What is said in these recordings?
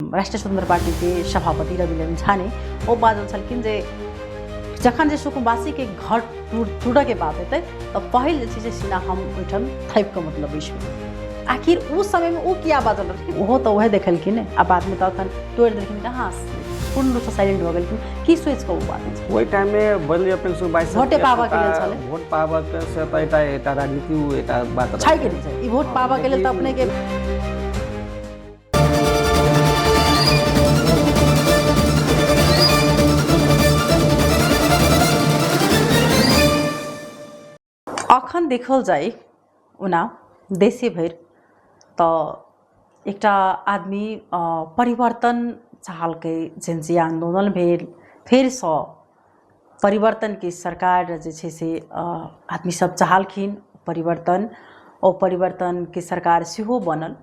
राष्ट्रिय स्वतंत्र पार्टीके सभापति रवि लामिछाने ओ बाजल छलखिन जे जखन जे सुकुम्बासीके घर टूटऽके बात हेतै तऽ पहिल जे छै से सीना हम ओहिठाम थपिकऽ मतलब बैसबै। आखिर ओ समयमे ओ किया बाजल रहलखिन, ओहो तऽ वएह देखेलखिन आ बादमे तऽ अखन तोड़ि देलखिन तऽ हँ पूर्ण रूपसँ साइलेंट भऽ गेलखिन। की सोचि कऽ ओ बात छै? ओहि टाइममे बदल अपने सुकुम्बासी भोटे पाबऽके लेल छलै। भोट पाबऽके से तऽ एकटा एकटा राजनीति एकटा बात छै कि नहि छै? ई भोट पाबऽके लेल तऽ अपनेके अखन देखल जाय ओना देशे भरि तऽ एकटा आदमी परिवर्तन चाहलकै। जेनजी आन्दोलन भेल, फेरसँ परिवर्तनके सरकार जे छै से आदमी सब चाहलखिन परिवर्तन, ओ परिवर्तनके सरकार सेहो बनल।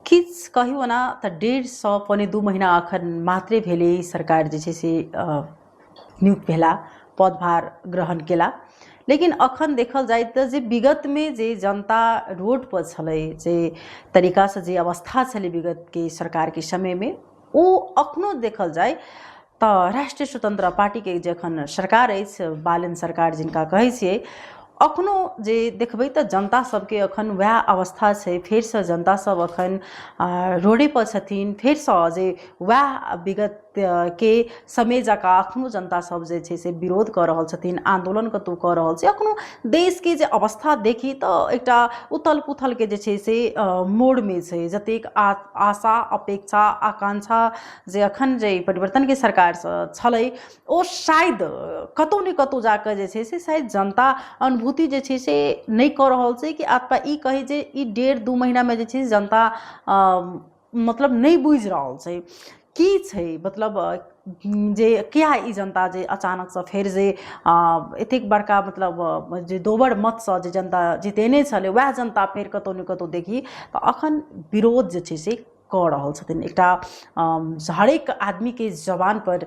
किछु कही ओना तऽ 150 1.75 महीना अखन मात्रे भेलै सरकार जे छै से नियुक्त भेला, पदभार ग्रहण केला। लेकिन अखन देखल जाय तऽ जे विगतमे जे जनता रोडपर छलै, जे तरीकासँ जे अवस्था छलै विगतके सरकारके समयमे, ओ अखनो देखल जाय तऽ राष्ट्रिय स्वतंत्र पार्टीके जे अखन सरकार अछि, बालेन सरकार जिनका कहै छियै, अखनो जे देखबै तऽ जनता सबके अखन वएह अवस्था छै। फेरसँ जनता सब अखन रोडेपर छथिन, फेरसँ जे वएह विगत के समय जकाँ अखनो जनता सब जे छै से विरोध कऽ रहल छथिन, आन्दोलन कतहु कऽ रहल छै। अखनो देशके जे अवस्था देखी तऽ एकटा उथल पुथलके जे छै से मोड़मे छै। जतेक आशा अपेक्षा आकांक्षा जे अखन जे परिवर्तनके सरकारसँ छलै ओ शायद कतहु ने कतहु जाकऽ जे छै से शायद जनता अनुभूति जे छै से नहि कऽ रहल छै कि अथवा ई कहै जे ई 1.5-2 महीनामे जे छै जनता मतलब नहि बुझि रहल छै की छै, मतलब जे किया ई जनता जे अचानकसँ फेर जे एतेक बड़का मतलब जे दोबर मतसँ जे जनता जितेने छलै वएह जनता फेर कतहु ने कतहु देखी तऽ अखन विरोध जे छै से कऽ रहल छथिन। एकटा हरेक आदमीके जबानपर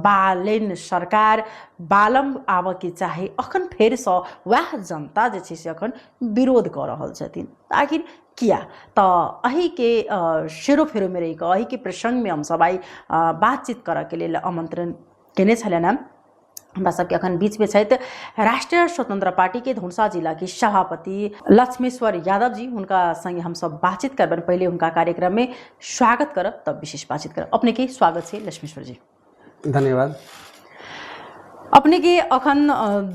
बालेन सरकार बालम आबऽके चाही, अखन फेरसँ वएह जनता जे छै से अखन विरोध कऽ रहल छथिन। आखिर किया? तऽ एहिके सेरो फेरोमे रहि कऽ एहिके प्रसङ्गमे हमसब आइ बातचीत करऽके लेल आमन्त्रण केने छलनि हेँ। हमरा सबके अखन बीचमे छथि राष्ट्रिय स्वतंत्र पार्टीके धनुषा जिलाके सभापति लक्ष्मेश्वर यादव जी। हुनका संगे हमसब बातचीत करबनि। पहिले हुनका कार्यक्रममे स्वागत करब तब विशेष बातचीत करब। अपनेके स्वागत छै लक्ष्मेश्वर जी। धन्यवाद। अपनेके अखन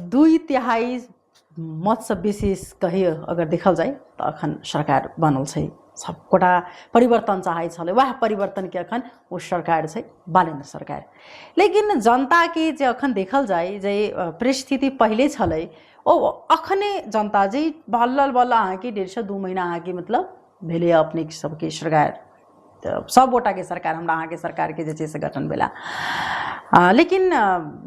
2/3 मतसँ विशेष कही अगर देखल जाय तऽ अखन सरकार बनल छै। सबगोटा परिवर्तन चाहै छलै, वएह परिवर्तनके अखन ओ सरकार छै बालेन्द्र सरकार। लेकिन जनताके जे अखन देखल जाय जे परिस्थिति पहिले छलै ओ अखने जनता जे बल्ल बल्ल अहाँके 1.5-2 महीना अहाँके मतलब भेलै अपने सबके सरकार, तऽ सब गोटाके सरकार हमरा अहाँके सरकारके जे छै से गठन भेला। लेकिन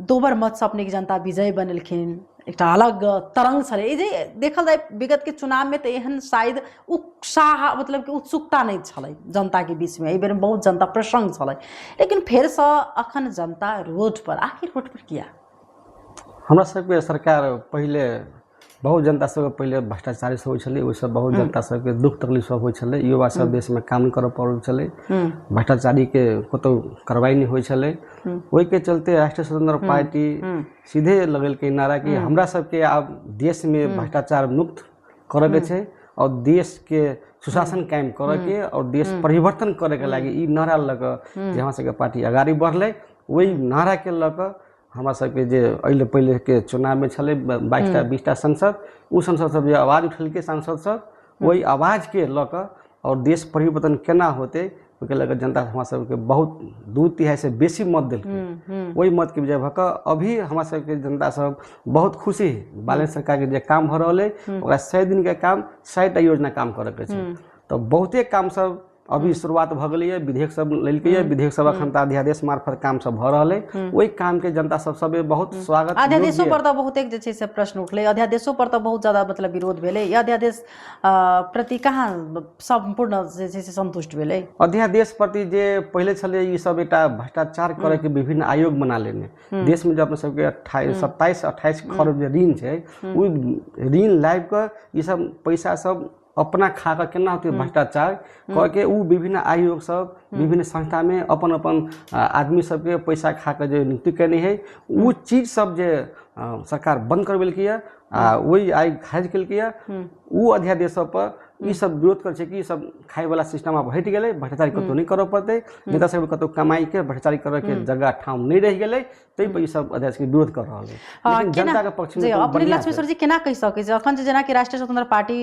दोबर मतसँ अपनेके जनता विजय बनेलखिन, एकटा अलग तरंग छलै। ई जे देखल जाय विगतके चुनावमे तऽ एहन शायद उत्साह मतलब कि उत्सुकता नहि छलै जनताके बीचमे। एहि बेर बहुत जनता प्रसन्न छलै, लेकिन फेरसँ अखन जनता रोडपर, आखिर रोडपर किया? हमरा सबके सरकार पहिले बहुत जनता सबके पहिले भ्रष्टाचारी सब होइ छलै, ओहिसँ बहुत जनता सबके दुःख तकलीफ सब होइ छलै। युवा सब देशमे काम करऽ पड़ै छलै, भ्रष्टाचारीके कतहु कार्रवाइ नहि होइ छलै। ओहिके चलते राष्ट्रीय स्वतंत्र पार्टी सीधे लगेलकै नारा कि हमरा सबके आब देशमे भ्रष्टाचार मुक्त करऽके छै आओर देशके सुशासन कायम करऽके आओर देश परिवर्तन करऽके लागि ई नारा लऽ कऽ जे हमरा सबके पार्टी अगाडि बढ़लै, ओहि नाराके लऽ कऽ हमरा सबके जे एहि पहिलेके चुनावमे छलै 22टा 20टा सांसद, ओ सांसद सब जे आवाज उठेलकै सांसद सब, ओहि आवाजके लऽ कऽ आओर देश परिवर्तन केना होतै ओहिके लऽ कऽ जनता हमरा सबके बहुत 2/3 बेसी मत देलकै। ओहि मतके विजय भऽ कऽ अभी हमरा सबके जनता सब बहुत खुशी है। बालेन सरकारके जे काम भऽ रहल है ओकरा 100 दिनके काम 100टा योजना काम करऽके छै, तऽ बहुते काम सब अभी शुरुआत भऽ गेलैए। विधेयक सब लेलकैए, विधेयक सब अखन तऽ अध्यादेश मार्फत काम सब भऽ रहल है। ओहि कामके जनता सब सबे बहुत स्वागत अध्यादेशो पर तऽ बहुते जे छै से प्रश्न उठलै, अध्यादेशो पर तऽ बहुत ज्यादा मतलब विरोध भेलै। अध्यादेश प्रति कहाँ सम्पूर्ण जे छै से सन्तुष्ट भेलै? अध्यादेश प्रति जे पहिले छलै ई सब एकटा भ्रष्टाचार करैके विभिन्न आयोग बना लेने। देशमे जे अपना सबके 27-28 खरब जे ऋण छै, ओ ऋण लाबि कऽ ई सब पैसा सब अपना खा कऽ केना होतै भ्रष्टाचार कऽ के ओ विभिन्न आयोग सब विभिन्न संस्थामे अपन अपन आदमी सबके पैसा खा कऽ जे नियुक्ति केने है, ओ चीज सब जे सरकार बंद करबेलकै आ ओहि आइ खारिज केलकै, ओ अध्यादेश सब पर ई सब विरोध करै छै कि ई सब खायवला सिस्टम आब हटि गेलै, भ्रष्टाचारी कतहु नहि करऽ पड़तै, नेता सबके कतहु कमाइके भ्रष्टाचारी करऽके जगह ठाम नहि रहि गेलै, ताहि पर ई सब अध्यादेशके विरोध कऽ रहल है। लेकिन जनताके पक्षमे जे अपने लक्ष्मेश्वर जी केना कहि सकै छै अखन जे जेनाकि राष्ट्रीय स्वतंत्र पार्टी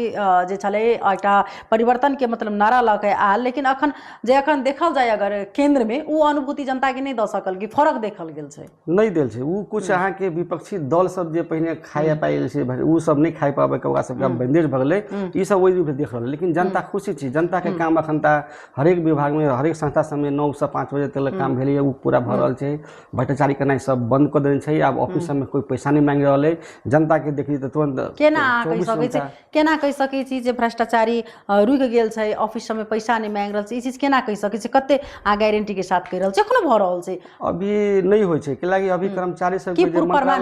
जे छलै एकटा परिवर्तनके मतलब नारा लऽ के आयल, लेकिन अखन जे अखन देखल जाय अगर केन्द्रमे ओ अनुभूति जनताके नहि दऽ सकल कि फरक देखल गेल छै? नहि देल छै। ओ कुछ अहाँके विपक्षी दल सब जे पहिने खाय पाइ छै ओ सब नहि खाय पाबैके ओकरा सबके बंदेज भऽ गेलै, ई सब ओहि रूपमे देख रहल। लेकिन जनता खुशी छै, जनताके काम अखन तऽ हरेक विभागमे हरेक संस्था सबमे 9 से 5 बजे तक काम भेलैए, ओ पूरा भऽ रहल छै। भ्रष्टाचारी केनाइ सब बंद कऽ देने छै, आब ऑफिस सबमे कोइ पैसा नहि मांगि रहल है। जनताके देखली तऽ तुरंत केना अहाँ कहि सकै छी, केना कहि सकै छी जे भ्रष्टाचारी रुकि गेल छै, ऑफिस सबमे पैसा नहि मांगि रहल छै? ई चीज केना कहि सकै छी? कते अहाँ गारंटीके साथ कहि रहल छी? एखनो भऽ रहल छै? अभी नहि होइ छै, कैलाकि अभी कर्मचारी सब की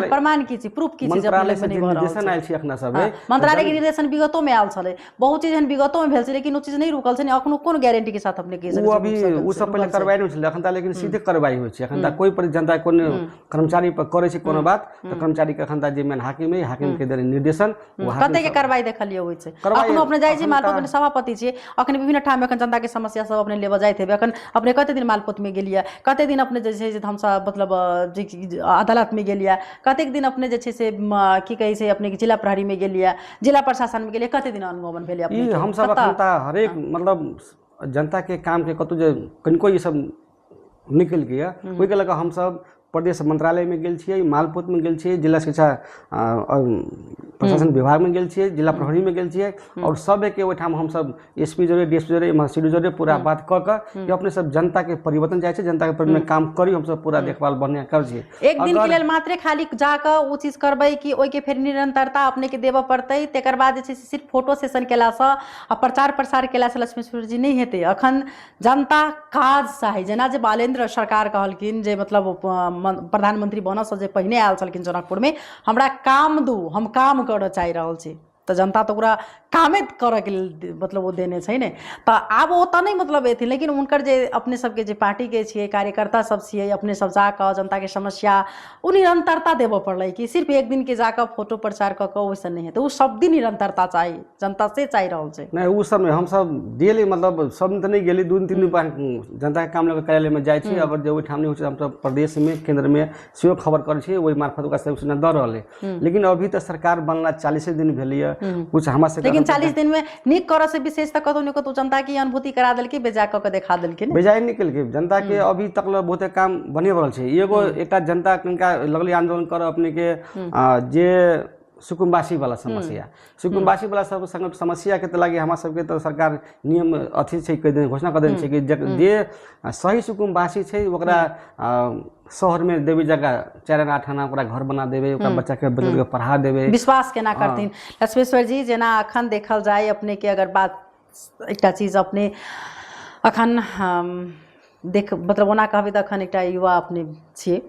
प्रमाण की छै, प्रूफ की छै? मंत्रालय से निर्देशन आयल छै अखना सब, मंत्रालय के निर्देशन विगतो में आयल छलै, बहुत चीज एहन विगतो में भेल छै, लेकिन ओ चीज नहि रुकल छै ने। अखनो कोन गारंटी के साथ अपने कहि सकै छी? अभी ओ सब पहिले कार्रवाई नहि छलै अखन, लेकिन सीधे कार्रवाई होइ छै अखन। कोई पर जनता कोनो कर्मचारी पर करै छै कोनो बात तऽ कर्मचारी के अखन जे मेन हाकिम है, हाकिम के देने निर्देशन। कते के कार्रवाई देखलियै होइ छै? अखनो अपने जाइ छी, मालपोत सभापति छियै, अखन विभिन्न ठाम अखन जनता के समस्या सब अपने लेबऽ जाइत हेबै। अखन अपने कते दिन मालपोत में गेलियै, कते दिन अपने जे छै से धमसा मतलब अदालत में गेलियै, कतेक दिन अपने जे छै से की कहै छै अपने जिला प्रहरी में गेलियै, जिला प्रशासन में गेलियै, कते दिन अनुगमन भेलै अपने? ई हमसब अखन तऽ हरेक मतलब जनता के काम के कतौ जे कनिको ई सब निकलि गेल ओहिके लऽ कऽ हमसब प्रदेश मंत्रालयमे गेल छियै, मालपोतमे गेल छियै, जिला शिक्षा प्रशासन विभागमे गेल छियै, जिला प्रहरीमे गेल छियै, आओर सबके ओहिठाम हमसब एस पी जोरे, डी एस पी जोरे, सी डी जोरे पूरा बात कऽ कऽ कि अपने सब जनताके परिवर्तन चाहै छै, जनताके परिवर्तन काम करी, हमसब पूरा देखभाल बढ़िआँ करै छियै। एक दिन के लेल मात्रे खाली जाकऽ ओ चीज करबै कि ओहिके फेर निरंतरता अपनेके देबऽ पड़तै? तकर बाद जे छै से सिर्फ फोटो सेशन केलासँ आ प्रचार प्रसार केलासँ लक्ष्मेश्वर जी नहि हेतै। अखन जनता काज चाही। जेना जे बालेन्द्र सरकार कहलखिन जे मतलब प्रधानमंत्री बनऽसँ जे पहिने आयल छलखिन जनकपुरमे, हमरा काम दू, हम काम करऽ चाहि रहल छी, तऽ जनता तऽ ओकरा कामे करऽके लेल मतलब ओ देने छै ने। तऽ आब ओ तऽ नहि मतलब एथिन, लेकिन हुनकर जे अपने सबके जे पार्टीके छियै, कार्यकर्ता सब छियै, अपने सब जाकऽ जनताके समस्या ओ निरन्तरता देबऽ पड़लै कि सिर्फ एक दिनके जाकऽ फोटो प्रचार कऽ कऽ ओहिसँ नहि हेतै, ओ सब दिन निरन्तरता चाही, जनता से चाहि रहल छै। नहि, ओ सबमे हमसब डेली मतलब सब दिन तऽ नहि गेली, 2 दिन 3 दिन पर जनताके काम लऽ कऽ कार्यालयमे जाइ छी। अगर जे ओहिठाम नहि होइ छै, हमसब प्रदेशमे केन्द्रमे सेहो खबर करै छियै, ओहि मार्फत ओकरा सब सूचना दऽ रहल है। लेकिन अभी तऽ सरकार बनला 40 दिन भेलैए, कुछ हमरा सबके लेकिन 40 दिनमे नीक करऽ से विशेष तऽ कतहु ने कतहु जनताके अनुभूति करा देलकै, बेजा कऽ के देखा देलखिन, बेजाय नहि केलकै। जनताके अभी तक लए बहुते काम बढ़िआँ भऽ रहल छै। एगो एकटा जनता कनिका लगलै आन्दोलन करऽ अपनेके जे सुकुम्बासी वाला समस्या, सुकुम्बासी वाला सब संग समस्या के तऽ लागे हमरा सबके तऽ सरकार नियम अथी छै कहि देने, घोषणा कऽ देने छै कि जे सही सुकुम्बासी छै ओकरा शहरमे देबै जगह, 4 आना 8 आना ओकरा घर बना देबै, ओकरा बच्चाके बच्चाके पढ़ा देबै। विश्वास केना करथिन लक्ष्मेश्वर जी? जेना अखन देखल जाय अपनेके अगर बात एकटा चीज अपने अखन देख मतलब ओना कहबै तऽ अखन एकटा युवा अपने छियै,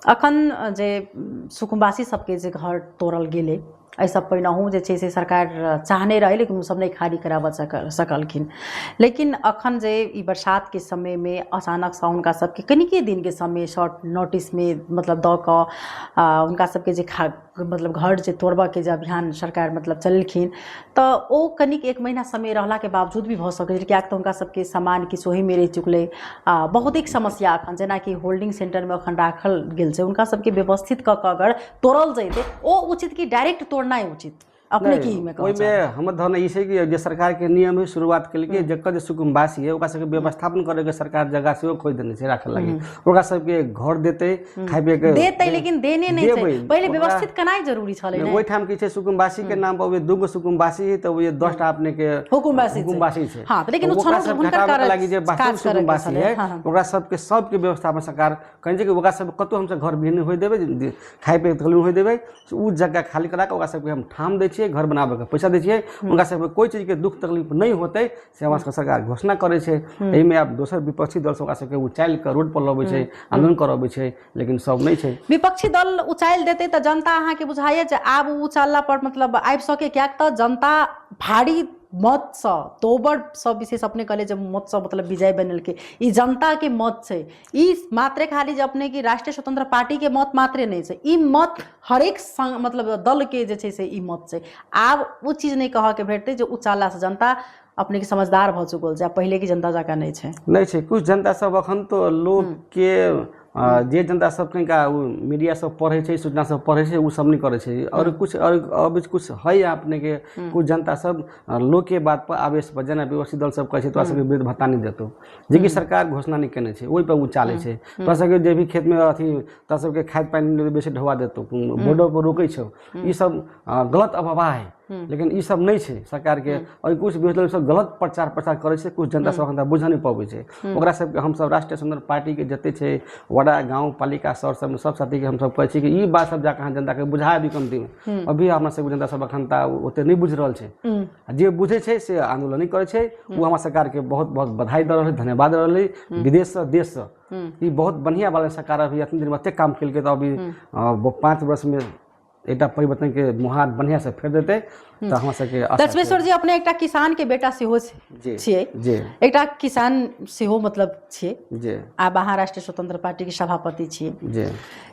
अखन जे सुकुम्बासी सबके जे घर तोड़ल गेलै, एहिसँ पहिनहु जे छै से सरकार चाहने रहै, लेकिन ओसब नहि खाली कराबऽ सकलखिन। लेकिन अखन जे ई बरसातके समयमे अचानकसँ हुनका सबके कनिके दिनके समय शॉर्ट नोटिसमे मतलब दऽ कऽ हुनका सबके जे खा मतलब घर जे तोड़बऽके जे अभियान सरकार मतलब चलेलखिन, तऽ ओ कनिक 1 महीना समय रहलाके बावजूद भी भऽ सकै छै, किएक तऽ हुनका सबके सामान किछु ओहिमे रहि चुकलै आ बहुतेक समस्या अखन जेनाकि होल्डिंग सेंटरमे अखन राखल गेल छै, हुनका सबके व्यवस्थित कऽ कऽ अगर तोड़ल जैतै ओ उचित कि डायरेक्ट तोड़नाइ उचित? अपने की मे कहऽ ओहिमे हमर धारणा ई छै कि जे सरकारके नियम है शुरुआत केलकै, जकर जे सुकुम्बासी है ओकरा सबके व्यवस्थापन करैके सरकार जगह सेहो खोजि देने छै राखऽ लागी, ओकरा सबके घर देतै, खाय पियके देतै, लेकिन देने नहि छै। पहिले व्यवस्थित केनाइ जरूरी छलै ने। ओहिठाम की छै, सुकुम्बासी के नाम पर 2 गो सुकुम्बासी है तऽ ओहि 10 टा अपने के हुकुमबासी हुकुमबासी छै। हाँ, लेकिन ओ छनौट हुनकर लागी जे वास्तविक सुकुम्बासी है ओकरा सबके सबके व्यवस्थापन सरकार कहै छै कि ओकरा सब कतहु हमसब घर भी नहि होइ देबै, खाय पियके तकलीफ होइ देबै, ओ जगह खाली करा कऽ ओकरा सबके हम ठाम दै छियै, घर बनाबैके पैसा दै छियै, हुनका सबके कोइ चीजके दुःख तकलीफ नहि होतै से हमरा सबके सरकार घोषणा करै छै। एहिमे आब दोसर विपक्षी दल सब ओकरा सबके उचालि कऽ रोड पर लबै छै, आन्दोलन करबै छै, लेकिन सब नहि छै। विपक्षी दल उचालि देतै तऽ जनता अहाँके बुझाइए जे आब ओ उचालला पर मतलब आबि सकै? किएक तऽ जनता भारी मतसँ तोबरसँ विशेष अपने कहले जे मतसँ मतलब विजय बनेलकै, ई जनताके मत छै। ई मात्रे खाली जे अपने की राष्ट्रीय स्वतंत्र पार्टीके मत मात्रे नहि छै, ई मत हरेक मतलब दलके जे छै से ई मत छै। आब ओ चीज नहि कहऽके भेटतै जे ओ चाहलासँ जनता अपने के समझदार भऽ चुकल छै, आब पहिलेके जनता जकाँ नहि छै। नहि छै। कुछ जनता सब अखन तो लोकके जे जनता सब कनिका ओ मीडिया सब पढ़ै छै, सूचना सब पढ़ै छै, ओ सब नहि करै छै। आओर कुछ आओर अभी कुछ है अपनेके कुछ जनता सब लोकके बात पर आवेश पर, जेना विपक्षी दल सब कहै छै तोरा सबके वृद्ध भत्ता नहि देतौ, जेकि सरकार घोषणा नहि केने छै, ओहि पर ओ चालै छै। तोरा सबके जे भी खेतमे अथी तोरा सबके खाद पानि बेसी ढोआ देतौ, बॉर्डर पर रोकै छौ, ई सब गलत अफवाह है, लेकिन ई सब नहि छै सरकारके। और कुछ विरोधी दल सब गलत प्रचार प्रसार करै छै, कुछ जनता सब अखन तक बुझऽ नहि पबै छै। ओकरा सबके हमसब राष्ट्रीय स्वतंत्र पार्टीके जते छै वडा गाँव पालिका शहर सबमे सब साथीके हमसब कहै छी कि ई बात सब जाकऽ अहाँ जनताके बुझा दियौ कमतीमे। अभी हमरा सबके जनता सब अखन तक ओते नहि बुझि रहल छै, आ जे बुझै छै से आन्दोलन नहि करै छै। ओ हमरा सरकारके बहुत बहुत बधाई दऽ रहल है, धन्यवाद दऽ रहल है विदेशसँ देशसँ। ई बहुत बढ़िआँ वाला सरकार अभी एतने दिनमे एतेक काम केलकै, तऽ अभी 5 वर्षमे एकटा परिवर्तनके मुहार बढ़िआँसँ फेर देतै, तऽ हमरा सबके आशा छै। लक्ष्मेश्वर जी, अपने एकटा किसान के बेटा सेहो छियै, जी, एकटा किसान सेहो मतलब छियै जी, आब अहाँ राष्ट्रीय स्वतंत्र पार्टी के सभापति छियै जी।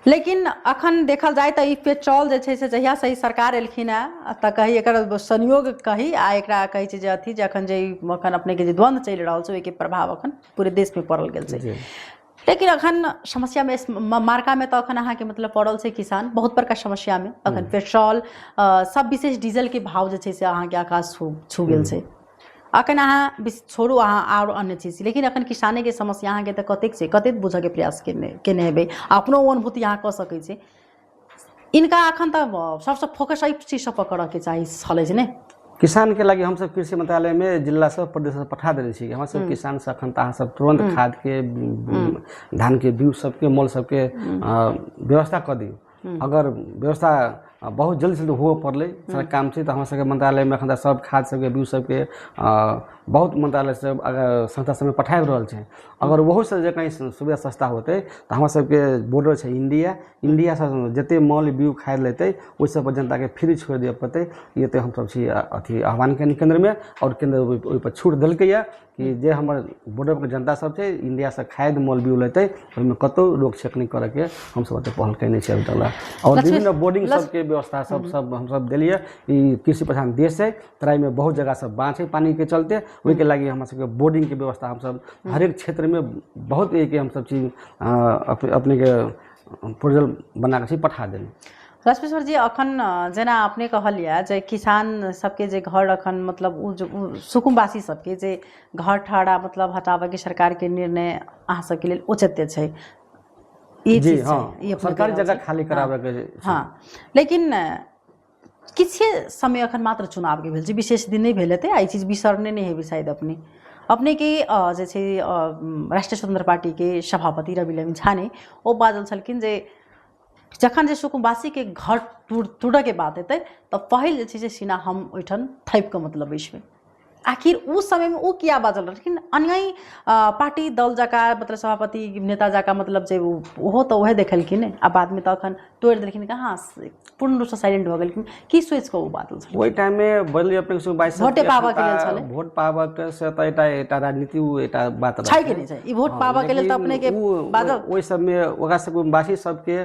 लेकिन अखन देखल जाय तऽ ई पेट्रोल जे छै से जहियासँ ई सरकार एलखिन हेँ तऽ कही एकर संयोग कही आ एकरा कहै छै जे अथी जे अखन जे ई अखन अपनेके जे द्वन्द्व चलि रहल छै ओहिके प्रभाव अखन पूरे देशमे पड़ल गेल छै। लेकिन अखन समस्यामे मार्कामे तऽ अखन अहाँके मतलब पड़ल छै किसान बहुत बड़का समस्यामे। अखन पेट्रोल सब विशेष डीजलके भाव जे छै से अहाँके आकाश छू छू गेल छै। अखन अहाँ छोड़ू अहाँ आओर अन्य चीज, लेकिन अखन किसानेके समस्या अहाँके तऽ कतेक छै, कतेक बुझऽके प्रयास केने केने हेबै, अपनो अनुभूति अहाँ कऽ सकै छी। इनका अखन तऽ सबसँ फोकस एहि चीज सब पर करऽके चाही छलै जे ने किसानके लागि हमसब कृषि मंत्रालयमे जिला सब प्रदेश सब पठा देने छी। हमरा सब किसान से अखन तऽ अहाँ सब तुरन्त खादके धानके बीज सबके मोल सबके व्यवस्था कऽ दियौ। अगर व्यवस्था बहुत जल्दी जल्दी हुअ पड़लै सारा काम छै, तऽ हमरा सबके मंत्रालयमे अखन तऽ सब खाद सबके बीज सबके बहुत मंत्रालय सब अगर संस्था सबमे पठाबि रहल छै। अगर ओहूसँ जे कहीं सुविधा सस्ता होतै तऽ हमरा सबके बॉर्डर छै इंडिया, इंडियासँ जते माल बीज खाद लेतै ओहि सब पर जनताके फ्री छोड़ि दिअ पड़तै। ई एते हमसब छी अथी आह्वान केने केन्द्रमे, आओर केन्द्र ओहिपर छूट देलकैया कि जे हमर बॉर्डरके जनता सब छै इंडियासँ खाद माल बीज लेतै ओहिमे कतहु रोक छेक नहि करऽके हमसब एते पहल केने छी अभी तक। आओर विभिन्न बोर्डिंग सबके व्यवस्था सब सब हमसब देलियै। ई कृषि प्रधान देश छै, तराईमे बहुत जगह सब बाँझ छै पानिके चलते, ओहिके लागि हमरा सबके बोर्डिंगके व्यवस्था हमसब हरेक क्षेत्रमे बहुत एक हमसब चीज अपनेके प्रोजल बना कऽ छै पठा देली। लक्ष्मेश्वर जी, अखन जेना अपने कहलियै जे किसान सबके जे घर अखन मतलब ओ जे सुकुम्बासी सबके जे घर ठहरा मतलब हटाबऽके सरकारके निर्णय अहाँ सबके लेल उचित छै, ई जी चीज छै, हँ, ई अपने सरकारी कहि रहल जगह छी। खाली कराबऽके छै। हँ, लेकिन किछे समय अखन मात्र चुनावके भेल छै, विशेष दिन नहि भेल हेतै, आ ई चीज बिसरने नहि हेबै शायद अपने। अपनेके जे छै राष्ट्रीय स्वतंत्र पार्टीके सभापति रवि लक्ष्मण झा ने ओ बाजल छलखिन जे जखन जे सुकुम्बासीके घर टूटऽके बात हेतै तऽ पहिल जे छै से सीना हम ओहिठाम थपिकऽ मतलब बैसबै। आखिर ओ समयमे ओ किया बाजल रहलखिन? अन्यायी पार्टी दल जकाँ मतलब सभापति नेता जकाँ मतलब जे ओहो तऽ उएह देखेलखिन ने, आ बादमे तऽ अखन तोड़ि देलखिन कहाँ, पूर्ण रूपसँ साइलेंट भऽ गेलखिन। की सोचि कऽ ओ बाजल छलखिन? ओहि टाइममे बदली अपने बाइस भोटे पाबऽके लेल छलै। भोट पाबऽके से तऽ एकटा एकटा राजनीति ओ एकटा बात छै कि नहि छै ई भोट पाबऽके लेल तऽ अपनेके बाजल ओहि सबमे ओकरा सबके वासी सबके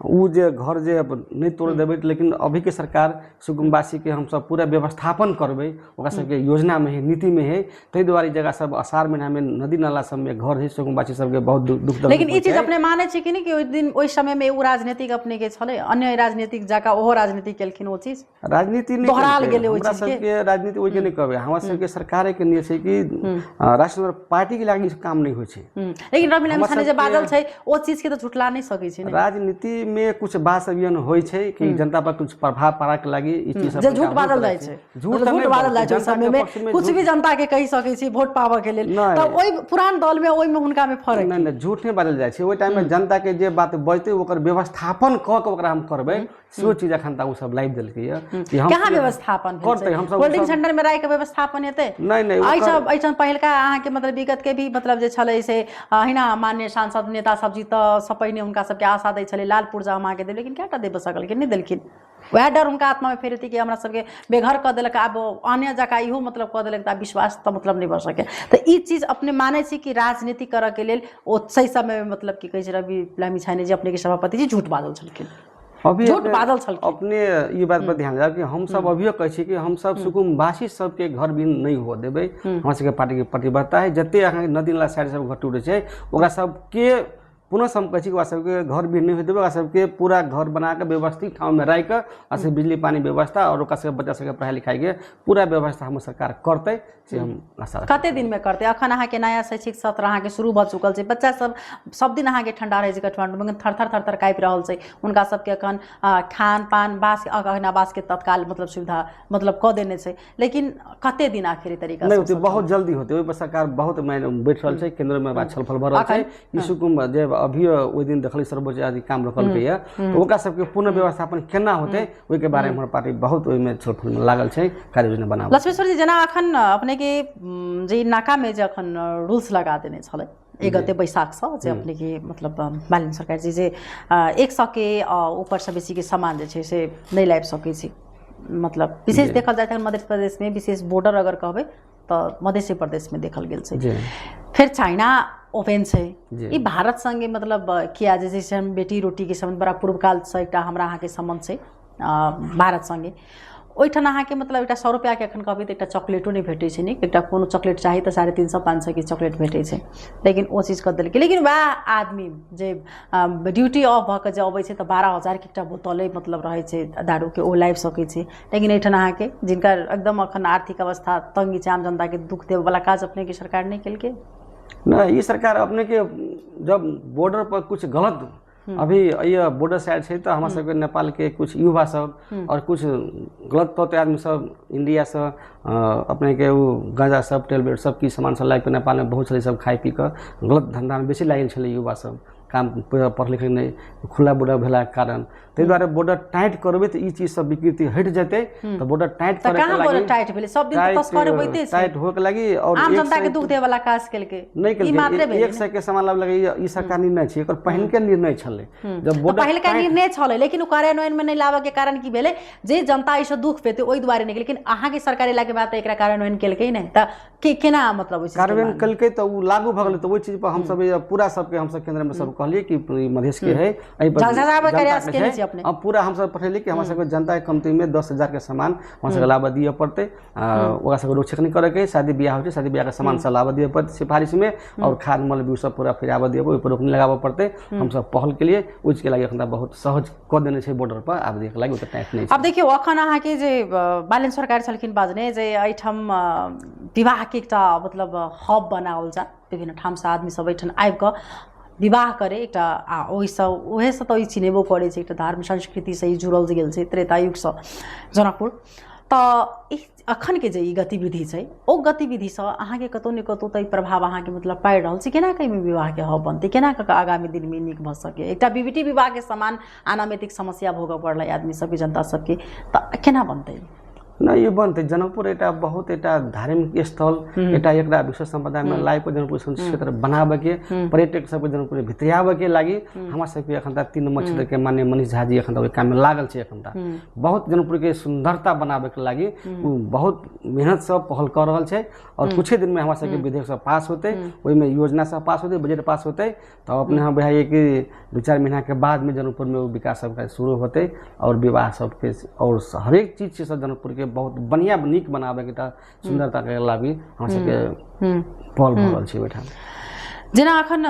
ओ जे घर जे नहि तोड़ देबै, लेकिन अभीके सरकार सुकुम्बासीके हमसब पूरा व्यवस्थापन करबै, ओकरा सबके योजनामे है, नीतिमे है। ताहि दुआरे ई जगह सब अषाढ़ महीनामे नदी नाला सबमे घर है सुकुम्बासी सबके बहुत दुख तकलीफ लेकिन ई होइ चीज छै। अपने मानै छी कि नहि कि ओहि दिन ओहि समयमे एगो राजनीतिक अपनेके छलै, अन्य राजनीतिक जकाँ ओहो राजनीति केलखिन? ओ चीज राजनीति नहि दोहराल केलकै। गेलै ओहि हमरा चीजके। सबके राजनीति ओहिके नहि कहबै, हमरा सबके सरकारेके नियम छै कि राष्ट्रीय पार्टीके लागि ई काम नहि होइ छै। लेकिन रवि हमरा लामिछाने जे सबके बाजल छै ओ चीजके तऽ झुटला नहि सकै छै ने। राजनीतिमे कुछ बात सब एहन होइ छै कि जनता पर कुछ प्रभाव पड़ाके लागि ई चीज सब जे कनिका झूठ होइत बाजल रहै जाइ छै, झूठ मतलब तऽ झूठ नहि बाजल जाइ छै ओहि जनताके समयमे पक्षमे कुछ झूठ भी जनता के कहि सकै छी वोट पाबऽ के लेल, नहि। तऽ ओहि पुरान दलमे ओहिमे हुनकामे फरक नहि नहि, झूठ नहि बाजल जाइ छै। ओहि टाइममे जनताके जे बात बजतै ओकर व्यवस्थापन कऽ के ओकरा हम करबै, सेहो चीज एखन तक ओ सब लाबि देलकै कि हम कहाँ व्यवस्थापन भेल करतै छै? हमसब होल्डिंग सेंटर में राखि के व्यवस्थापन हेतै? नहि नहि, एहिठाम एहिठाम पहिलका अहाँके मतलब विगत के भी मतलब जे छलै से अहिना मान्य सांसद नेता सब जी तऽ सब पहिने हुनका सबके आशा दै छलै लाल पुर्जा हम अहाँके देब, लेकिन कएटा देब सकलखिन? नहि देलखिन। वएह डर हुनका आत्मामे फेर हेतै कि हमरा सबके बेघर कऽ देलक, आब अन्य जकाँ इहो मतलब कऽ देलक, तऽ आब विश्वास तऽ मतलब नहि भऽ सकै। तऽ ई चीज अपने मानै छी कि राजनीति करऽके लेल ओ सही समयमे मतलब की कहै छै रवि लामिछाने जी अपनेके सभापति जी झूठ बाजल छलखिन? अभी झूठ बाजल छलखिन। अपने ई बात पर ध्यान दिअ कि हमसब अभियो कहै छी कि हमसब सुकुम्बासी सबके घर भी नहि हुअ देबै। हमरा सबके पार्टीके प्रतिबद्धता है, जते अहाँके नदी नाला साइड सब घर टूटै छै ओकरा सबके पुनः हम कहै छी कि ओकरा सबके घर भी नहि होय देबै। ओकरा सबके पूरा घर बनाकऽ व्यवस्थित ठाममे राखिकऽ आ से बिजली पानी व्यवस्था आओर ओकरा सबके बच्चा सबके पढ़ाइ लिखाइके पूरा व्यवस्था हमर सरकार करतै, से हम आशा रखै। कते दिनमे करतै? अखन अहाँके नया शैक्षिक सत्र अहाँके शुरू भऽ चुकल छै, बच्चा सब सब दिन अहाँके ठण्डा रहै छै काठमाण्डूमे, लेकिन थरथर थरथर काँपि रहल छै। हुनका सबके अखन खान पान बास आवासके तत्काल मतलब सुविधा मतलब कऽ देने छै, लेकिन कते दिन आखिर तरीका नहि होतै, बहुत जल्दी होतै। ओहिपर सरकार बहुत मानि बैठ रहल छै, केन्द्रमे बात छलफल भऽ रहल छै। ई सुकुम जे अभी ओहि दिन देखली सर्वोच्च आदि काम रोकलकै यऽ, तऽ ओकरा सबके पुनः व्यवस्थापन केना होतै ओहिके बारेमे हमर पार्टी बहुत ओहिमे छलफलमे लागल छै, कार्य योजना बनाबै। लक्ष्मेश्वर जी, जेना अखन अपनेके जे नाकामे जे अखन रूल्स लगा देने छलै 1 गते बैसाखसँ, जे अपनेके मतलब मालिनी सरकार जी जे 100के ऊपरसँ बेसीके सामान जे छै से नहि लाबि सकै छी, मतलब विशेष देखल जाय तऽ मध्य प्रदेशमे विशेष बॉर्डर अगर कहबै तऽ मधेसे प्रदेशमे देखल गेल छै। फेर चाइना ओपन छै, ई भारत संगे मतलब किया जे छै से हम बेटी रोटीके सम्बन्ध बड़ा पूर्वकालसँ एकटा हमरा अहाँके सम्बन्ध छै भारत संगे। ओहिठाम अहाँके मतलब एकटा 100 रुपैआके एखन कहबै तऽ एकटा चॉकलेटो नहि भेटै छै नीक, एकटा कोनो चॉकलेट चाही तऽ 350 500के चॉकलेट भेटै छै, लेकिन ओ चीज कऽ देलकै। लेकिन वएह आदमी जे ड्यूटी ऑफ भऽ कऽ जे अबै छै तऽ 12,000के एकटा बोतले मतलब रहै छै दारूके, ओ लाबि सकै छै। लेकिन एहिठाम अहाँके जिनकर एकदम एखन आर्थिक अवस्था तंगी छै, आम जनताके दुःख देबऽवला काज अपनेके सरकार नहि केलकै। नहि, ई सरकार अपनेके जब बॉर्डर पर कुछ गलत अभी ये बॉर्डर साइड छै तऽ हमरा सबके नेपालके कुछ युवा सब और कुछ गलत तौर आदमी सब इंडियासँ अपनेके ओ गाँजा सब टेबलेट सब किछु सामान सब लाबिके नेपालमे बहुत छलै, सब खाइ पी कऽ गलत धन्धामे बेसी लागल छलै युवा सब, काम पढ़ लिखै नहि, खुला बॉर्डर भेलाके कारण। ताहि दुआरे बॉर्डर टाइट करबै तऽ ई चीज सब विकृति हटि जेतै। तऽ बॉर्डर टाइट तऽ करैके कहाँ बॉर्डर लागि टाइट भेलै? सब दिन तऽ तस्कर होइते छै। टाइट होके लागि आओर आम एक जनता के सए दुख देवला काज केलकै नहि ई मात्रे केलकै। भेलै। 100 के सामान लाबऽ लगे, ई सरकार निर्णय छै, एकर पहिलके निर्णय छलै जब तऽ बॉर्डर पहिलका निर्णय छलै, लेकिन ओ कार्यान्वयनमे नहि लाबऽके कारण की भेलै? जे जनता एहिसँ दुख पेतै ओहि दुआरे नहि, लेकिन अहाँके सरकार एलाके बाद तऽ एकरा कार्यान्वयन केलकै नहि, तऽ के केना मतलब ओहि चीजके कार्यान्वयन मानबै? केलकै तऽ ओ लागू भऽ गेलै। तऽ ओहि चीज पर हमसब ये पूरा सबके हमसब केन्द्रमे सब कहलियै कि ई मधेशके है, एहि पर झकझकाबैके प्रयास जनताके केने छै। छी अपने। आ पूरा हमसब पठेलियै कि हमरा सबके जनताके कमतीमे 10,000के सामान हमरा सबके लाबऽ दिअ पड़तै, आ ओकरा सबके रोक छेक नहि करैके, शादी बियाह होइ छै, शादी बियाहके सामान सब लाबऽ दिअ पड़तै सिफारिशमे, आओर खाद मल भी सब पूरा फिर आबऽ दिअ, ओहि पर रोक नहि लगाबऽ पड़तै। हमसब पहल केलियै ओहि चीजके लागि। एखन तऽ बहुत सहज कऽ देने छै बॉर्डर पर आब दिअ लागि, ओते टाइट नहि छै। आब देखियौ, अखन अहाँके जे बालेन सरकार छलखिन बाजने जे एहिठाम विवाहके एकटा मतलब हब बनाओल जाय, विभिन्न ठामसँ आदमी सब एहिठाम आबि कऽ विवाह करे एकटा, आ ओहिसँ ओहेसँ तऽ ई चिन्हेबो करै छै, एकटा धर्म संस्कृतिसँ ई जुड़ल गेल छै त्रेता युगसँ जनकपुर। तऽ ई अखनके जे ई गतिविधि छै ओ गतिविधिसँ अहाँके कतहु ने कतहु तऽ ई प्रभाव अहाँके मतलब पाड़ि रहल छै। केना कऽ एहिमे विवाहके हब बनतै? केना कऽ आगामी दिनमे नीक भऽ सकै? एकटा विविटी विवाहके समान अनामितिक समस्या भोगऽ पड़लै आदमी सबके, जनता सबके, तऽ केना बनतै? नहि, ई बनतै। जनकपुर एकटा बहुत एकटा धार्मिक स्थल, एकटा एकरा विश्व सम्पदामे लाइफ जनकपुर क्षेत्र बनाबऽके, पर्यटक सबके जनकपुर भितरियाबऽके लागि हमरा सबके एखन तक 3 नम्बर क्षेत्रके माननीय मनीष झा जी एखन तक ओहि काममे लागल छै। एखन तक बहुत जनकपुरके सुन्दरता बनाबऽके लागि ओ बहुत मेहनतसँ पहल कऽ रहल छै, आओर कुछे दिनमे हमरा सबके विधेयक सब पास होतै, ओहिमे योजना सब पास होतै, बजट पास होतै, तऽ अपने हम बुझाइए कि 2-4 महीनाके बादमे जनकपुरमे ओ विकास सबके शुरू होतै, आओर विवाह सबके आओर हरेक चीज छै सब जनकपुरके बहुत बढ़िआँ नीक बनाबैके एकटा सुन्दरताके लागि हमरा सबके पहल भऽ रहल छै ओहिठाम। जेना अखन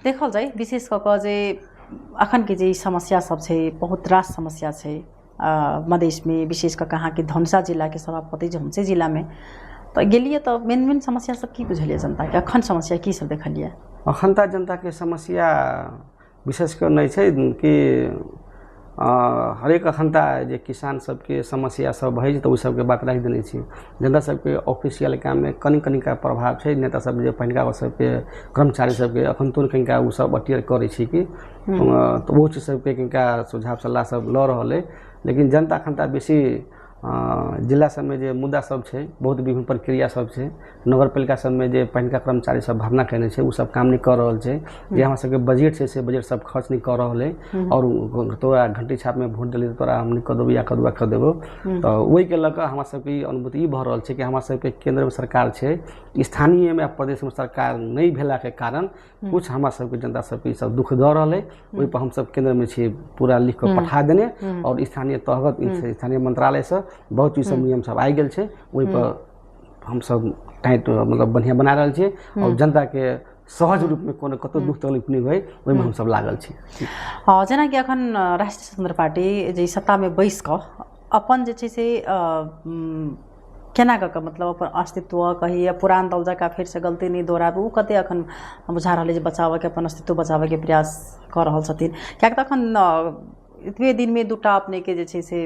देखल जाय विशेष कऽ कऽ जे अखनके जे ई समस्या सब छै, बहुत रास समस्या छै मधेशमे, विशेष कऽ कऽ अहाँके धनुषा जिलाके सभापति जे धनुषे जिलामे तऽ गेलियै तऽ मेन मेन समस्या सब की बुझलियै जनताके? अखन समस्या की सब देखलियै? अखन तऽ जनताके समस्या विशेष कऽ नहि छै कि हरेक अखन तऽ जे किसान सबके समस्या सब होइ छै तऽ ओहि सबके बात राखि देने छी। जनता सबके ऑफिसियल काममे कनि कनिका प्रभाव छै। नेता सब जे पहिलका सबके कर्मचारी सबके अखन तुरंत कनिका ओ सब अटेयर करै छै कि तऽ ओहो चीज सबके कनिका सुझाव सलाह सब लऽ रहल अइ, लेकिन जनता अखन तऽ बेसी जिला सबमे जे मुद्दा सब छै, बहुत विभिन्न प्रक्रिया सब छै। नगरपालिका सबमे जे पहिलका कर्मचारी सब भर्ना केने छै ओ सब काम नहि कऽ रहल छै। जे हमरा सबके बजट छै से बजट सब खर्च नहि कऽ रहल है, आओर तोरा घंटी छापमे वोट देली तऽ तोरा हम नहि कऽ देबौ या कऽ देबौ कऽ देबौ। तऽ ओहिके लऽ कऽ हमरा सबके ई अनुभूति ई भऽ रहल छै कि हमरा सबके केन्द्रमे सरकार छै, स्थानीयमे आ प्रदेशमे सरकार नहि भेलाके कारण कुछ हमरा सबके जनता सबके ई सब दुख दऽ रहल है। ओहिपर हमसब केन्द्रमे छी पूरा लिख कऽ पठा देने, आओर स्थानीय तहगत स्थानीय मंत्रालयसँ बहुत चीज सब नियम सब आबि गेल छै, ओहिपर हमसब टाइट मतलब बढ़िआँ बना रहल छियै आओर जनताके सहज रूपमे कोनो कतहु दुख तकलीफ नहि होइ ओहिमे हमसब लागल छी। जेनाकि अखन राष्ट्रिय स्वतंत्र पार्टी जे सत्तामे बैस कऽ अपन जे छै से केना कऽ कऽ मतलब अपन अस्तित्व कही या पुरान दल जकाँ फेरसँ गलती नहि दोहराबै, ओ कते अखन बुझा रहल अइ जे बचाबऽके अपन अस्तित्व बचाबऽके प्रयास कऽ रहल छथिन? किएक तऽ अखन एतबे दिनमे दूटा अपनेके जे छै से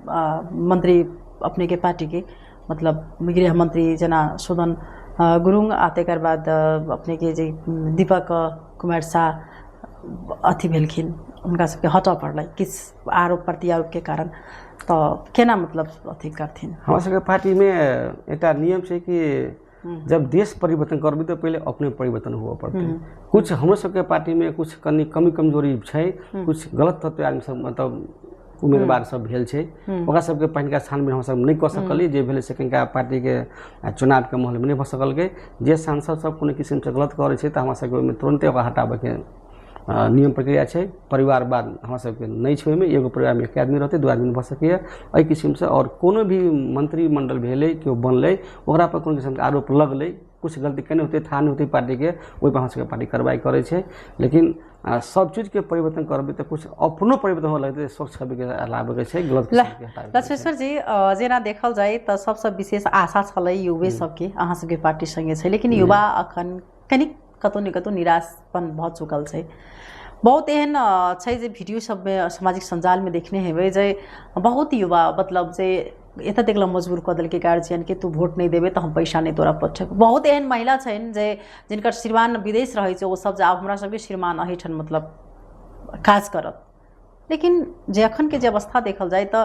मंत्री अपनेके पार्टीके मतलब गृह मंत्री जेना सुदन गुरुङ आ तकर बाद अपनेके जे दीपक कुमार साह अथी भेलखिन, हुनका सबके हटऽ पड़लै किछु आरोप प्रत्यारोपके कारण, तऽ केना मतलब अथी करथिन? हमरा सबके पार्टीमे एकटा नियम छै कि जब देश परिवर्तन करबै तऽ पहिले अपने परिवर्तन हुअ पड़तै। कुछ हमरो सबके पार्टीमे कुछ कनि कमी कमजोरी छै, कुछ गलत तत्व आदमी सब मतलब उम्मीदवार सब भेल छै, ओकरा सबके पहिलका छानबीन हमसब नहि कऽ सकलियै। जे भेलै से कनिका पार्टीके चुनावके माहौलमे नहि भऽ सकलकै। जे सांसद सब कोनो किसिमसँ गलत करै छै तऽ हमरा सबके ओहिमे तुरन्ते ओकरा हटाबैके नियम प्रक्रिया छै। परिवारवाद हमरा सबके नहि छै, ओहिमे एगो परिवारमे एक आदमी रहतै, दू आदमी भऽ सकैए एहि किसिमसँ। आओर कोनो भी मंत्रिमंडल भेलै, केओ बनलै, ओकरा पर कोनो किसिमके आरोप लगलै, कुछ गलती केने होतै, थाह नहि होतै पार्टीके, ओहिपर हमरा सबके पार्टी कार्रवाइ करै छै। लेकिन सब चीजके परिवर्तन करबै तऽ कुछ अपनो परिवर्तन हुअ लगतै, स्वच्छ छविके लाबैके छै, गलत किसिमके हटाबैके छै। लक्ष्मेश्वर जी, जेना देखल जाय तऽ सबसँ विशेष आशा छलै युवे सबके अहाँ सबके पार्टी सङ्गे छै, लेकिन युवा अखन कनिक कतौ ने कतौ निराशपन भऽ चुकल छै। बहुत एहन छै जे वीडियो सबमे सामाजिक सञ्जालमे देखने हेबै जे बहुत युवा मतलब जे एतऽ तक मजबूर कऽ देलकै गार्जियनके, तू वोट नहि देबै तऽ हम पैसा नहि तोरा पठेबौ। बहुत एहन महिला छनि जे जिनकर श्रीमान विदेश रहै छै, ओ सब जे आब हमरा सबके श्रीमान एहिठाम मतलब काज करत। लेकिन जे अखनके जे अवस्था देखल जाय तऽ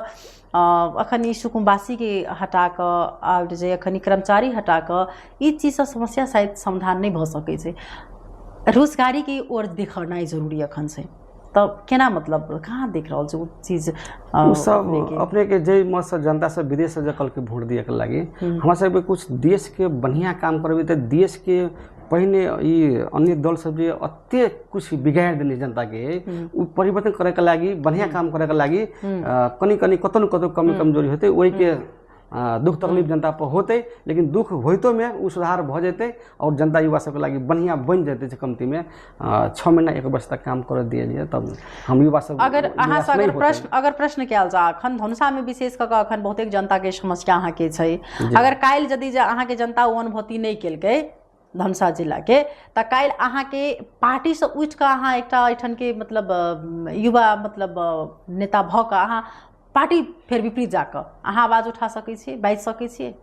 अखन ई सुकुम्बासीके हटा कऽ आओर जे अखन ई कर्मचारी हटा कऽ ई चीजसँ समस्या शायद समाधान नहि भऽ सकै छै। रोजगारीके ओर देखनाइ जरूरी अखन छै, तऽ केना मतलब कहाँ देख रहल छै ओ चीज? ओ सब अपनेके जे मतसँ जनता सब विदेशसँ जे कहलकै वोट दिएके लागि, हमरा सबके कुछ देशके बढ़िआँ काम करबै तऽ देशके पहिने ई अन्य दल सब जे एते कुछ बिगाड़ि देने जनताके, ओ परिवर्तन करैके लागि बढ़िआँ काम करैके लागि कनि कनि कतौ ने कतौ कमी कमजोरी होतै, ओहिके दुख तकलीफ जनता पर होतै, लेकिन दुख होइतोमे ओ सुधार भऽ जेतै आओर जनता युवा सबके लागि बढ़िआँ बनि जेतै। से कमतीमे 6 महीना 1 वर्ष तक काम करऽ दिअ लिए, तब हम युवा सब अगर अहाँ से अगर प्रश्न अगर प्रश्न कयल जा, अखन धनुषामे विशेष कऽ कऽ अखन बहुतेक जनताके समस्या अहाँके छै, अगर काल्हि यदि जे अहाँके जनता ओ अनुभूति नहि केलकै धनुषा जिलाके, तऽ काल्हि अहाँके पार्टीसँ उठि कऽ अहाँ एकटा एहिठामके मतलब युवा मतलब नेता भऽ कऽ अहाँ पार्टी फेर विपरीत जाकऽ अहाँ आवाज उठा सकै छियै, बाजि सकै छियै?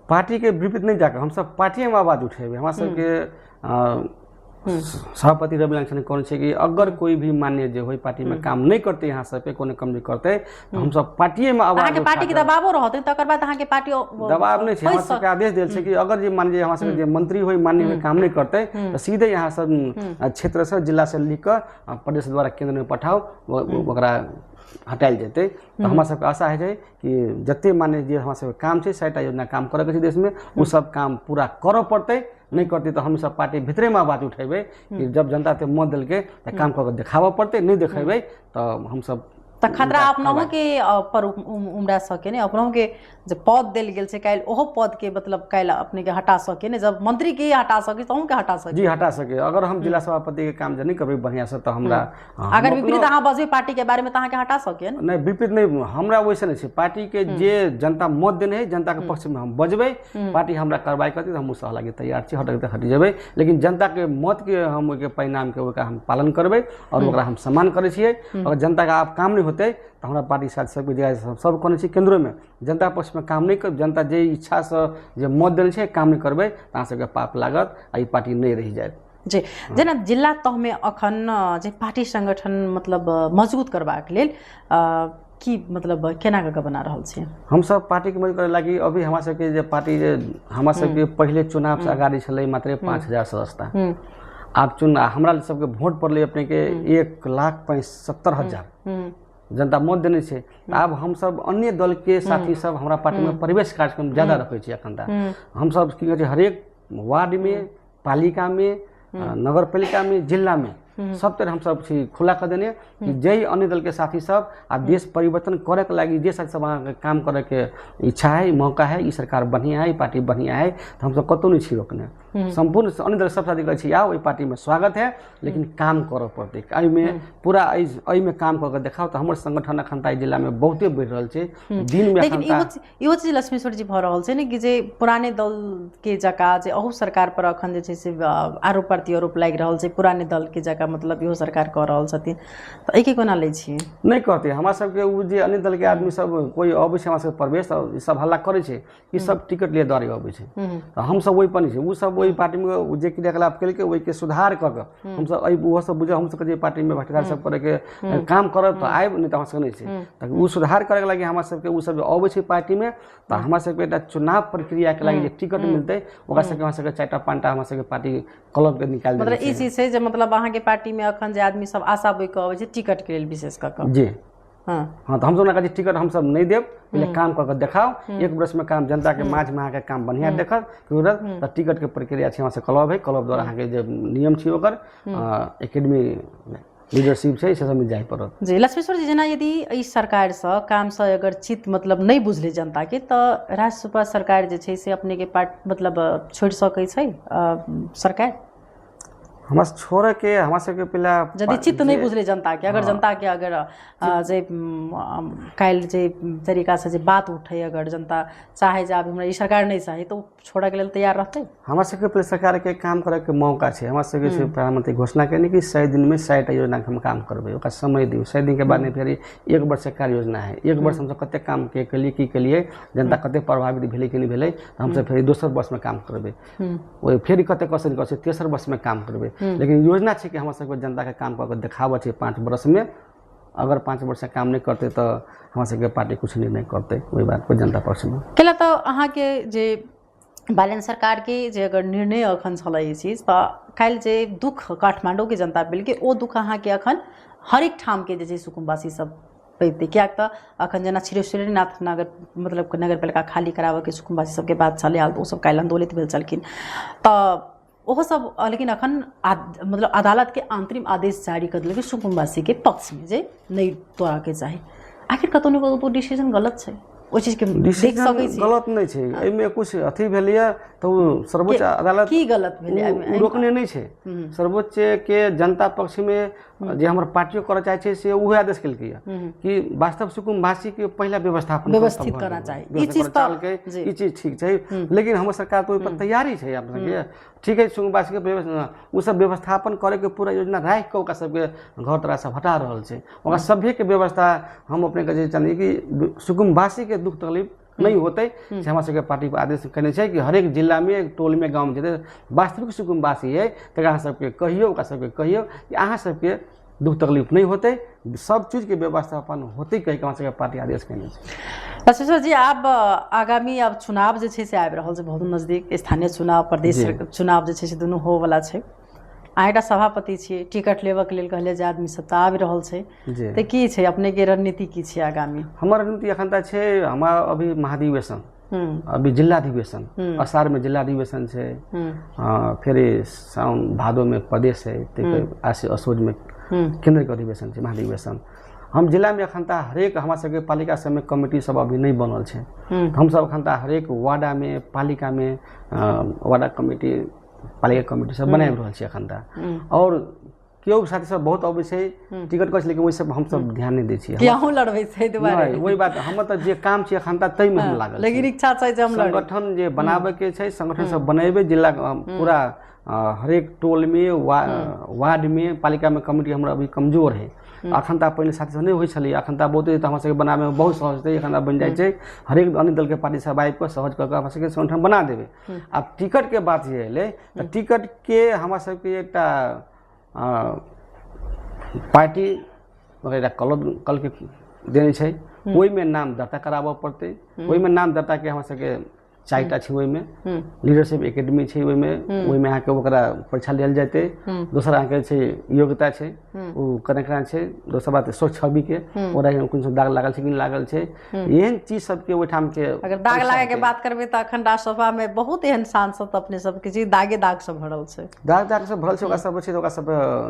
पार्टीके विपरीत नहि जाकऽ हमसब पार्टिएमे आवाज उठेबै। हमरा सबके सभापति रवि लांगछाने कहने छै कि अगर कोई भी मान्य जे होय पार्टीमे काम नहि करतै, यहाँ सबके कोनो कमजोरी करतै, तऽ हमसब पार्टिएमे आवाज अहाँके पार्टीके दबावो रहतै, तकर बाद अहाँके पार्टी दबाव नहि छै। हमरा सबके आदेश देल छै कि अगर जे मान जे हमरा सबके जे मंत्री होय मान्य होय काम नहि करतै तऽ सीधे यहाँ सब क्षेत्रसँ जिलासँ लिख कऽ प्रदेश द्वारा केन्द्रमे पठाउ, ओकरा हटायल जेतै। तऽ हमरा सबके आशा होइ छै कि जते माने जे हमरा सबके काम छै, 100टा योजना काम करऽके छै देशमे, ओ सब काम पूरा करऽ पड़तै। नहि करतै तऽ हमसब पार्टी भीतरेमे आवाज उठेबै कि जब जनता ते मत देलकै तऽ काम कऽ के देखाबऽ पड़तै, नहि देखेबै तऽ हमसब तऽ खतरा अपनहुके पर उमड़ा सके ने, अपनहुके जे पद देल गेल छै काल्हि ओहो पदके मतलब काल्हि अपनेके हटा सके ने, जब मंत्रीके हटा सके तऽ अहूँके हटा सके। जी हटा सके। अगर हम जिला सभापतिके काम जे नहि करबै बढ़िआँसँ तऽ हमरा अगर विपरीत अहाँ बजबै पार्टीके बारेमे तऽ अहाँके हटा सके ने? नहि, विपरीत नहि, हमरा वैसे नहि छै। पार्टीके जे जनता मत देने है जनताके पक्षमे हम बजबै, पार्टी हमरा कार्रवाई करतै तऽ हम सह लागि तैयार छी, हटै तऽ हटि जेबै, लेकिन जनताके मतके हम ओहिके परिणामके ओकरा हम पालन करबै आओर ओकरा हम सम्मान करै छियै। अगर जनताके आब काम नहि होतै तऽ हमरा पार्टी साथ सबके जगह सब कहने छी केन्द्रोमे जनता पक्षमे काम नहि कर, जनता जे इच्छासँ जे मत देने छै काम नहि करबै तऽ अहाँ सबके पाप लागत आ ई पार्टी नहि रहि जायत। जी जेना जिला तहमे अखन जे पार्टी संगठन मतलब मजबूत करबाक लेल की मतलब केना कऽ के बना रहल छियै? हमसब पार्टीके मजबूत करै लागी अभी हमरा सबके जे पार्टी जे हमरा सबके पहिले चुनाव से अगाडि छलै मात्रे 5000 सदस्यता। आब चुनाव हमरा सबके वोट पड़लै अपनेके 1,75,000 जनता मत देने छै। आब हमसब अन्य दलके साथी सब हमरा पार्टीमे प्रवेश कार्यक्रम ज्यादा रखै छी एखन तक। हमसब की कहै छै हरेक वार्डमे, पालिकामे, नगरपालिकामे, जिलामे सब तरह हमसब छी खुला कऽ देने कि जे अन्य दलके साथी सब आ देश परिवर्तन करैके लागि जे साथी सब अहाँके काम करैके इच्छा है, मौका है, ई सरकार बढ़िआँ है, ई पार्टी बढ़िआँ है, तऽ हमसब कतहु नहि छी रोकने। सम्पूर्ण अन्य दल सब साथी कहै छी आउ, एहि पार्टीमे स्वागत है, लेकिन काम करऽ पड़तै। एहिमे पूरा एहिमे काम कऽ के देखाउ। तऽ हमर संगठन एखन तऽ एहि जिलामे बहुते बढ़ि रहल छै दिनमे। लेकिन इहो चीज लक्ष्मेश्वर जी भऽ रहल छै ने कि जे पुराने दलके जकाँ जे अहू सरकार पर अखन जे छै से आरोप प्रत्यारोप लागि रहल छै, पुराने दलके जकाँ मतलब इहो सरकार कऽ रहल छथिन, तऽ एहिके कोना लै छियै? नहि कहतै हमरा सबके ओ जे अन्य दलके आदमी सब कोइ अबै छै हमरा सबके प्रवेश ई सब हल्ला करै छै ई सब टिकट लिए दुआरे अबै छै। तऽ हमसब ओहि पर नहि छै, ओ सब ओहि पार्टीमे जे क्रियाकलाप केलकै ओहिके सुधार कऽ कऽ हमसब एहि ओहो सब बुझ हमसब जे पार्टीमे भ्रष्टाचार सब करैके काम करब तऽ आबि, नहि तऽ हमरा सबके नहि छै। तऽ ओ सुधार करैके लागि हमरा सबके ओ सब जे अबै छै पार्टीमे तऽ हमरा सबके एकटा चुनाव प्रक्रियाके लागि जे टिकट मिलतै ओकरा सबके हमरा सबके 4टा 5टा हमरा सबके पार्टी क्लबके निकालि मतलब ई चीज छै जे मतलब अहाँके पार्टीमे अखन जे आदमी सब आशा बोइ कऽ अबै छै टिकटके लेल विशेष कऽ कऽ। जी हाँ, तऽ हमसब ने कहै छी टिकट हमसब नहि देब, पहिले काम कऽ के देखाउ। 1 वर्षमे काम जनताके माझमे अहाँके काम बढ़िआँ देखत तऽ टिकटके प्रक्रिया छै हमरा सबके क्लब है, क्लब द्वारा अहाँके जे नियम छै ओकर एकेडमी लीडरशिप छै से सबमे जाय पड़त। जी लक्ष्मेश्वर जी, जेना यदि एहि सरकारसँ कामसँ अगर चित्त मतलब नहि बुझलै जनताके तऽ राजसपा सरकार जे छै से अपनेके पार्ट मतलब छोड़ि सकै छै सरकार? हमरा छोड़ैके हमरा सबके पहिले यदि चित्त नहि बुझलै जनताके, अगर जनताके अगर जे काल्हि जे तरीकासँ जे बात उठै, अगर जनता चाहे जे आब हमरा ई सरकार नहि चाही तऽ ओ छोड़ऽके लेल तैयार रहतै? हमरा सबके पहिले सरकारके काम करैके मौका छै। हमरा सबके छै प्रधानमंत्री घोषणा केने कि 100 दिनमे 100टा योजनाके हम काम करबै, ओकरा समय दियौ। 100 दिनके बादमे फेर 1 वर्षके कार्य योजना है, 1 वर्ष हमसब कतेक काम के केलियै, की केलियै, जनता कतेक प्रभावित भेलै कि नहि भेलै, तऽ हमसब फेर दोसर वर्षमे काम करबै, ओहि फेर कतेक क्वेश्चन करै छै तेसर वर्षमे काम करबै। लेकिन योजना छै कि हमरा सबके जनताके काम कऽ के देखाबऽ छै 5 वर्षमे। अगर 5 वर्ष काम नहि करतै तऽ हमरा सबके पार्टी कुछ निर्णय करतै ओहि बात पर जनता पक्षमे। केला तऽ अहाँके जे बालेन सरकारके जे अगर निर्णय अखन छलै ई चीज तऽ काल्हि जे दुःख काठमाण्डूके जनता पेलकै ओ दुःख अहाँके अखन हरेक ठामके जे छै सुकुम्बासी सब पैतै, किएक तऽ अखन जेना क्षीरेश्वरीनाथ नगर मतलब नगरपालिका खाली कराबऽके सुकुम्बासी सबके बात छलै, ओ सब काल्हि आन्दोलित भेल छलखिन तऽ ओहो सब, लेकिन अखन मतलब अदालतके अंतरिम आदेश जारी कऽ देलकै सुकुम्बासीके पक्षमे जे नहि तोड़ऽके चाही। आखिर कतहु ने कतहु डिसीजन गलत छै, ओहि चीजके देख सकै छी? गलत नहि छै, एहिमे कुछ अथी भेलैए तऽ ओ सर्वोच्च अदालत की गलत भेलै ओ रोकने नहि छै। सर्वोच्च के जनता पक्षमे जे हमर पार्टियो करऽ चाहै छै से उहे आदेश केलकैए कि वास्तव सुकुम्बासीके पहिला व्यवस्थापन व्यवस्थित करना चाही। ई चीज तऽ ई चीज ठीक छै, लेकिन हमर सरकार तऽ ओहि पर तैयारी छै अपना सबके। ठीक है, सुकुम्बासीके व्यवस्था ओ सब व्यवस्थापन करैके पूरा योजना राखि कऽ ओकरा सबके घर तरह सब हटा रहल छै। ओकरा सभेके व्यवस्था हम अपनेके जे चाही कि सुकुम्बासीके दुःख तकलीफ नहि होतै से हमरा सबके पार्टी पर आदेश केने छै कि हरेक जिलामे टोलमे गाँवमे जते वास्तविक सुकुम्बासी है तकरा अहाँ सबके कहियौ, ओकरा सबके कहियौ कि अहाँ सबके दुःख तकलीफ नहि होतै, सब चीजके व्यवस्थापन होतै कहि कऽ हमरा सबके पार्टी आदेश केने छै। लक्ष्मेश्वर जी, आब आगामी आब चुनाव जे छै से आबि रहल छै बहुत नजदीक, स्थानीय चुनाव प्रदेश चुनाव जे छै से दुनू होवला छै। अहाँ एकटा सभापति छियै, टिकट लेबऽके लेल कहलियै जे आदमी सब तऽ आबि रहल छै, तऽ की छै अपनेके रणनीति की छै आगामी? हमर रणनीति एखन तऽ छै हमरा अभी महाधिवेशन, अभी जिलाधिवेशन, असारमे जिलाधिवेशन छै, फेर साउन भादोमे प्रदेश है, ताहिके असोजमे केन्द्रके अधिवेशन छै महाधिवेशन। हम जिलामे एखन तऽ हरेक हमरा सबके पालिका सबमे कमिटी सब अभी नहि बनल छै, हमसब एखन तऽ हरेक वार्डामे पालिकामे वार्डा कमिटी पालिका कमिटी सब बनाबि रहल छी एखन तऽ। और केओ साथी सब बहुत अबै छै टिकट करै छै, लेकिन ओहि सब हमसब ध्यान नहि दै छियै। कि अहूँ लड़बै छै दुआरे? नहि, ओहि बात हमर तऽ जे काम छै एखन तऽ ताहिमे हम लागल, लेकिन इच्छा छै जे हम संगठन जे बनाबैके छै संगठन सब बनेबै जिला पूरा हरेक टोलमे वार्डमे पालिकामे कमिटी हमरा अभी कमजोर है। अखन तऽ पहिले साथी सब नहि होइ छलै, अखन तऽ बहुते तऽ हमरा सबके बनाबैमे बहुत सहज छै, एखन तऽ बनि जाइ छै। हरेक अन्य दलके पार्टी सब आबि कऽ सहज कऽ कऽ हमरा सबके संगठन बना देबै। आब टिकटके बात जे एलै तऽ टिकटके हमरा सबके एकटा पार्टी एकटा क्लब कलके देने छै, ओहिमे नाम दर्ता कराबऽ पड़तै। ओहिमे नाम दर्ताके हमरा सबके 4टा छै, ओहिमे लीडरशिप एकेडमी छै, ओहिमे ओहिमे अहाँके ओकरा परीक्षा लेल जेतै। दोसर अहाँके छै योग्यता छै, ओ केना केना छै। दोसर बात स्वच्छ छविके, ओकरा कोन सब दाग लागल छै कि नहि लागल छै, एहन चीज सबके ओहिठामके। अगर दाग लागे के बात करबै तऽ अखन राज्यसभा में बहुत एहन सांसद अपने सबके छै, दागे दाग सब भरल छै, दाग दाग सब भरल छै। ओकरा सब छै, ओकरा सब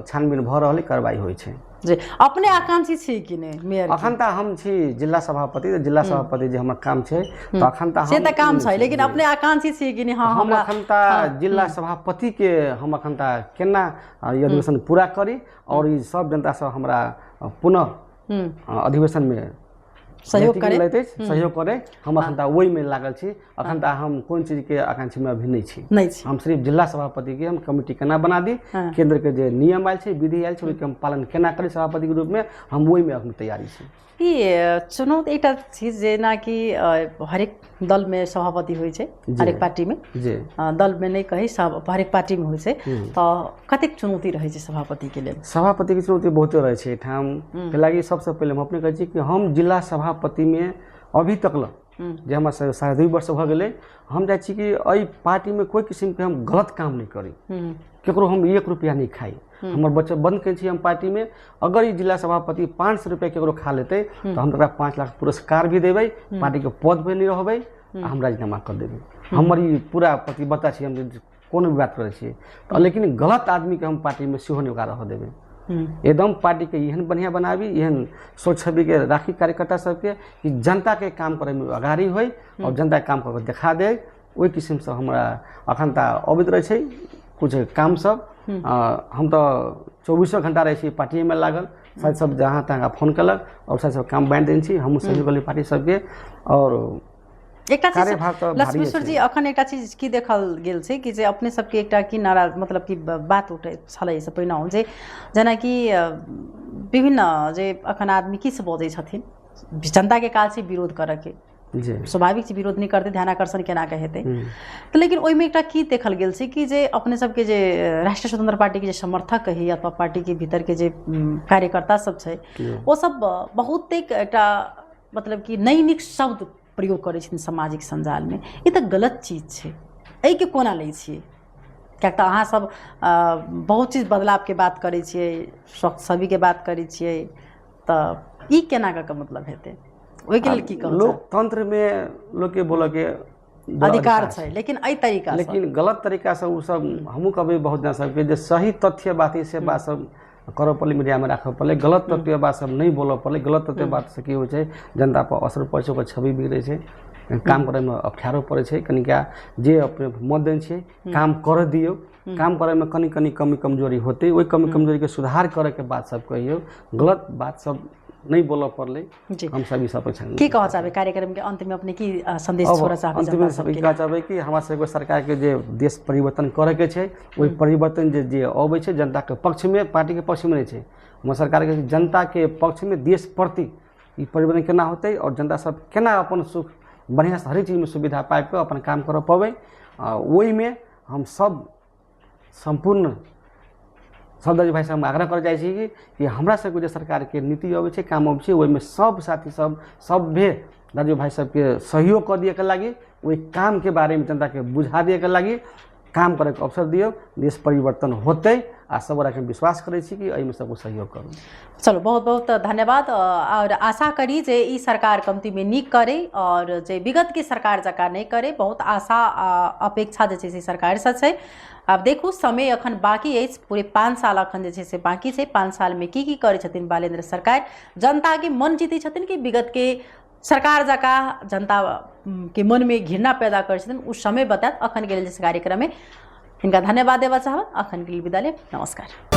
छानबीन भऽ रहल, कार्रवाई होइ छै। जी, अपने आकांक्षी छी कि नहि मेयर? अखन तऽ हम छी जिला सभापति, जिला सभापति जे हमर काम छै, तऽ अखन तऽ से तऽ काम छै, लेकिन अपने आकांक्षी छी कि नहि? हँ, हम अखन तऽ जिला सभापति के हम अखन तऽ केना ई अधिवेशन पूरा करी और ई सब जनता सब हमरा पुनः अधिवेशन में सहयोग करे, सहयोग करे, हम अखन तऽ ओहिमे लागल छी। अखन तऽ हम कोन चीजके आकांक्षीमे अभी नहि छी, नहि छी। हम सिर्फ जिला सभापतिके हम कमिटी केना बना दी, केन्द्रके जे नियम आयल छै, विधि आयल छै, ओहिके हम पालन केना करी सभापतिके रूपमे, हम ओहिमे अखन तैयारी छी। ई चुनौती एकटा चीज जेनाकि हरेक दलमे सभापति होइ छै, हरेक पार्टीमे, दलमे नहि कही, सब हरेक पार्टीमे होइ छै, तऽ कतेक चुनौती रहै छै सभापतिके लेल? सभापतिके चुनौती बहुते रहै छै एहिठाम। कैलाकि सबसँ पहिले हम अपने कहै छी कि हम जिला सभापतिमे अभी तक ल जे हमरा 2.5 वर्ष भऽ गेलै, हम जाइ छी कि एहि पार्टीमे कोइ किसिमके हम गलत काम नहि करी, ककरो हम 1 रुपैआ नहि खाइ, हमर बच्चा बंद करै छी हम पार्टीमे। अगर ई जिला सभापति 500 रुपैआ ककरो खा लेतै तऽ हम तकरा 5 लाख पुरस्कार भी देबै, पार्टीके पद पर नहि रहबै आ हम राजीनामा कर देबै। हमर ई पूरा प्रतिबद्धता छै, हम कोनो भी बात करै छियै तऽ, लेकिन गलत आदमीके हम पार्टीमे सेहो नहि ओकरा रहऽ देबै। एकदम पार्टीके एहन बढ़िआँ बनाबी, एहन सोच छविके राखी कार्यकर्ता सबके कि जनताके काम करैमे अगाड़ी होइ आओर जनताके काम कऽ के देखा दे। ओहि किसिमसँ हमरा अखन तऽ अबैत रहै छै कुछ काम सब। हम तऽ 24 घंटा रहै छी पार्टीमे लागल, साथी सब जहाँ तहाँ फोन केलक और साथी सब काम बाँटि देने छी, हमहूँ सहयोग करली पार्टी सबके। और एकटा चीज लक्ष्मीश्वर जी, अखन एकटा चीज की देखल गेल छै कि जे अपने सबके एकटा की नारा, मतलब कि बात उठै छलै एहिसँ पहिने, जे जेनाकि विभिन्न जे अखन आदमी की सब बजै छथिन, जनताके काज छै विरोध करऽके, स्वाभाविक छै, विरोध नहि करतै ध्यानाकर्षण केना के हेतै? तऽ लेकिन ओहिमे एकटा की देखल गेल छै कि जे अपने सबके जे राष्ट्रीय स्वतंत्र पार्टीके जे समर्थक है अथवा पार्टीके भीतरके जे कार्यकर्ता सब छै, ओ सब बहुतेक एकटा मतलब कि नहि नीक शब्द प्रयोग करै छथिन सामाजिक सञ्जालमे। ई तऽ गलत चीज छै, एहिके कोना लै छियै? किएक तऽ अहाँ सब बहुत चीज बदलावके बात करै छियै, स्वच्छ छविके बात करै छियै, तऽ ई केना कऽ के मतलब हेतै? ओहिके लेल की कहू? लोकतंत्रमे लोकके बोलऽके अधिकार छै, लेकिन एहि तरीका, लेकिन गलत तरीकासँ ओ सब हमहूँ कहबै बहुत जना सबके जे सही तथ्य बात है से बात सब करऽ पड़लै, मीडियामे राखऽ पड़लै, गलत तथ्य बात सब नहि बोलऽ पड़लै। गलत तथ्य बातसँ की होइ छै, जनता पर असर पड़ै छै, ओकर छवि बिगड़ै छै, काम करैमे अप्ठ्यारो पड़ै छै कनिका। जे अपने मत देने छियै, काम करऽ दियौ, काम करैमे कनि कनि कमी कमजोरी होतै, ओहि कमी कमजोरीके सुधार करैके बात सब कहियौ, गलत बात सब नहि बोलऽ पड़लै। हमसब ई सब अपेक्षा की कहऽ चाहबै कार्यक्रमके अंतमे? अपने की संदेश छोड़ऽ चाहबै? अंतमे सब ई कहऽ चाहबै कि हमरा सबके सरकारके जे देश परिवर्तन करैके छै, ओहि परिवर्तन जे जे अबै छै जनताके पक्षमे, पार्टीके पक्षमे नहि छै। हमर सरकारके जनताके पक्षमे देश प्रति ई परिवर्तन केना होतै आओर जनता सब केना अपन सुख बढ़िआँसँ हरेक चीजमे सुविधा पाबि कऽ अपन काम करऽ पबै, ओहिमे हम सब सम्पूर्ण सब दाजु भाइ सब आग्रह करऽ चाहै छी कि हमरा सबके जे सरकारके नीति अबै छै, काम अबै छै, ओहिमे सब साथी सब सभे दाजु भाइ सबके सहयोग कऽ दिएके लागि, ओहि कामके बारेमे जनताके बुझा दिएके लागि काम करैके अवसर दियौ। देश परिवर्तन होतै आ सब गोटाके विश्वास करै छी कि एहिमे सबको सहयोग करू। चलू, बहुत बहुत धन्यवाद। और आशा करी जे ई सरकार कमतीमे नीक करे और जे विगतके सरकार जकाँ नहि करे। बहुत आशा अपेक्षा जे छै से सरकारसँ छै। आब देखू, समय अखन बाकी अछि, पूरे 5 साल अखन जे छै से बाकी छै। 5 सालमे की की करै छथिन बालेन्द्र सरकार, जनताके मन जीतै छथिन कि विगतके सरकार जकाँ जनता के मनमे घृणा पैदा करै छथिन, ओ समय बतायत। अखन के लेल जे कार्यक्रममे हिनका धन्यवाद देबऽ चाहब। अखन के लेल विदा लेब, नमस्कार।